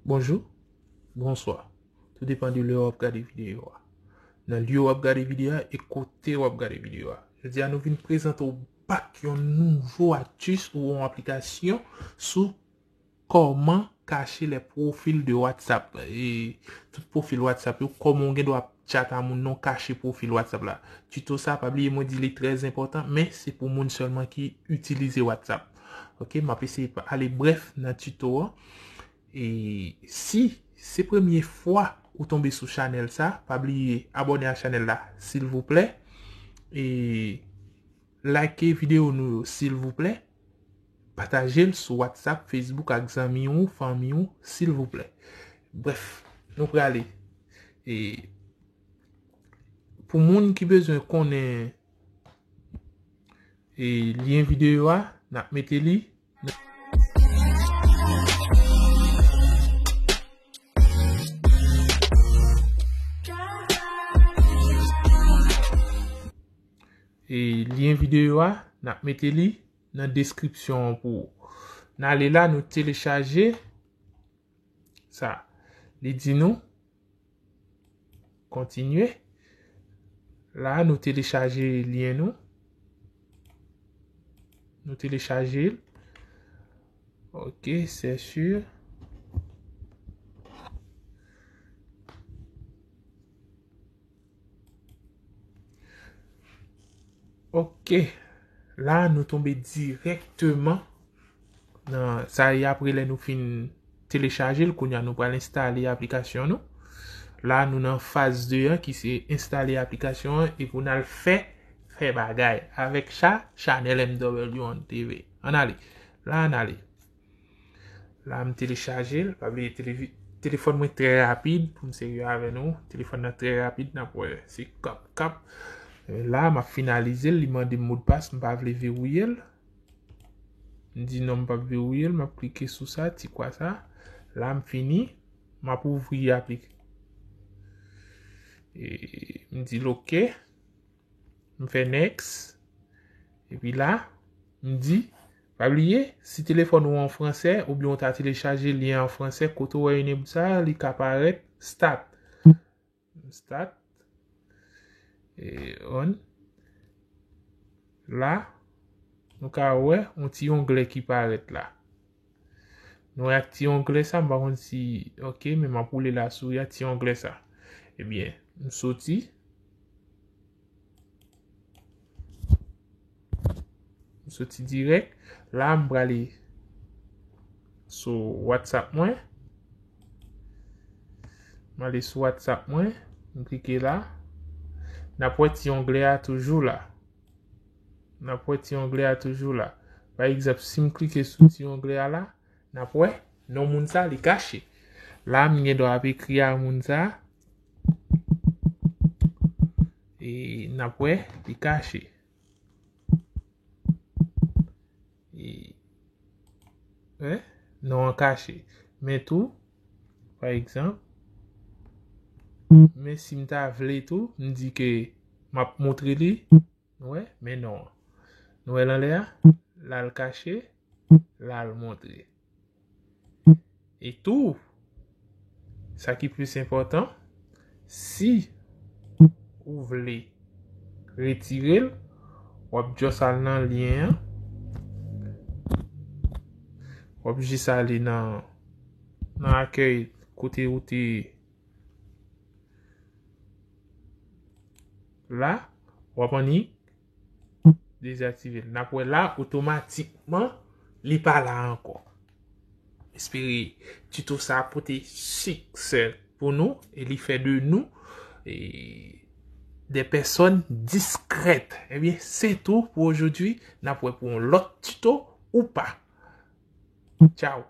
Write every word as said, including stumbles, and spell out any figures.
Bonjou, bonswa. Tou depann de lè w ap gade videyo a. Nan lye w ap gade videyo a e kote w ap gade videyo a. Jodi a nou vin prezante w back yon nouvo astuce ou yon aplikasyon sou kòman kache les profils de WhatsApp. E tout pwofil WhatsApp yo, kòman w gen dwa ap chat a moun nan, kache pwofil WhatsApp la. Tuto sa, pa bliye mwen di li trè enpòtan, men se pou moun sèlman ki itilize WhatsApp. Ok, m ap eseye pa- ale brèf nan tuto an. E si se premye fwa ou tonbe sou chanèl sa, pa bliye abòne a chanèl la, silvouplè. E like videyo nou yo, silvouplè. Pataje l sou WhatsApp, Facebook ak zanmi w, fanmi w, silvouplè. Brèf, nou prale. E pou moun ki bezwen konnen e lyen videyo a, n ap mete li. E lyen videyo a, n ap mete li nan deskripsyon an pou ou. N ale la, nou telechaje sa. Li di nou kontinye. La, nou telechaje lyen nou. Nou telechaje l. Ok, c'est sûr. Ok. La, nou tonbe dirèkteman nan sa e apre lè nou fin telechaje l, kounye a nou pral enstale aplikasyon nou. La, nou nan faz de an ki se enstale aplikasyon an e pou n al fè, fè bagay avèk cha, chanèl M W One T V. Ann ale. La, ann ale. La, m telechaje l. Pa bliye, televi- telefòn mwen trè rapid, pou m serye avè nou. Telefòn nan trè rapid, n ap wè. Se kap, kap. La, m ap finalize l. Li mande m modpas, m pa vle verouye l. M di non, m p ap verouye l. M ap klike sou sa, ti kwa sa. La, m fini. M ap ouvri aplik. E m di l ok. M fè next. Epi la, m di, pa bliye, si telefòn ou an fransè, oubyen ou ta telechaje lyen an fransè, kote w wè yon bout sa, li ka parèt start. Start. E on. La, nou ka wè yon ti onglè ki parèt la. Nou wè ak ti onglè sa, m pa konn si, ok, men m ap woule la sourit a ti onglè sa. Ebyen, m soti. M soti dirèk. La, m prale sou WhatsApp mwen. M ale sou WhatsApp mwen. M klike la. N ap wè ti onglè a toujou la. N ap wè ti onglè a toujou la. Pa egzanp, si m klike sou ti onglè a la, n ap wè non moun sa li kache. La, m gen dwa ap ekri a moun sa. E n ap wè li kache. E, eh, non an kache. Men tou, pa egzanp, men si m ta vle tou, m di ke m ap montre li. Nou wè, men non an. Nou wè l anlè a? La l kache, la l montre. E tou, sa ki plis enpòtan, si ou vle retire l, w ap just al nan lyen an. W ap jis ale nan, nan akèy kote ou te la, w ap annik dezaktive l. N ap wè la, otomatikman, li pa la ankò. Espere tuto sa pote siksè pou nou e li fè de nou e, des personnes discrètes. Ebyen, se tou pou aujourd'hui. N ap wè pou yon lòt tuto ou pa. Tchao.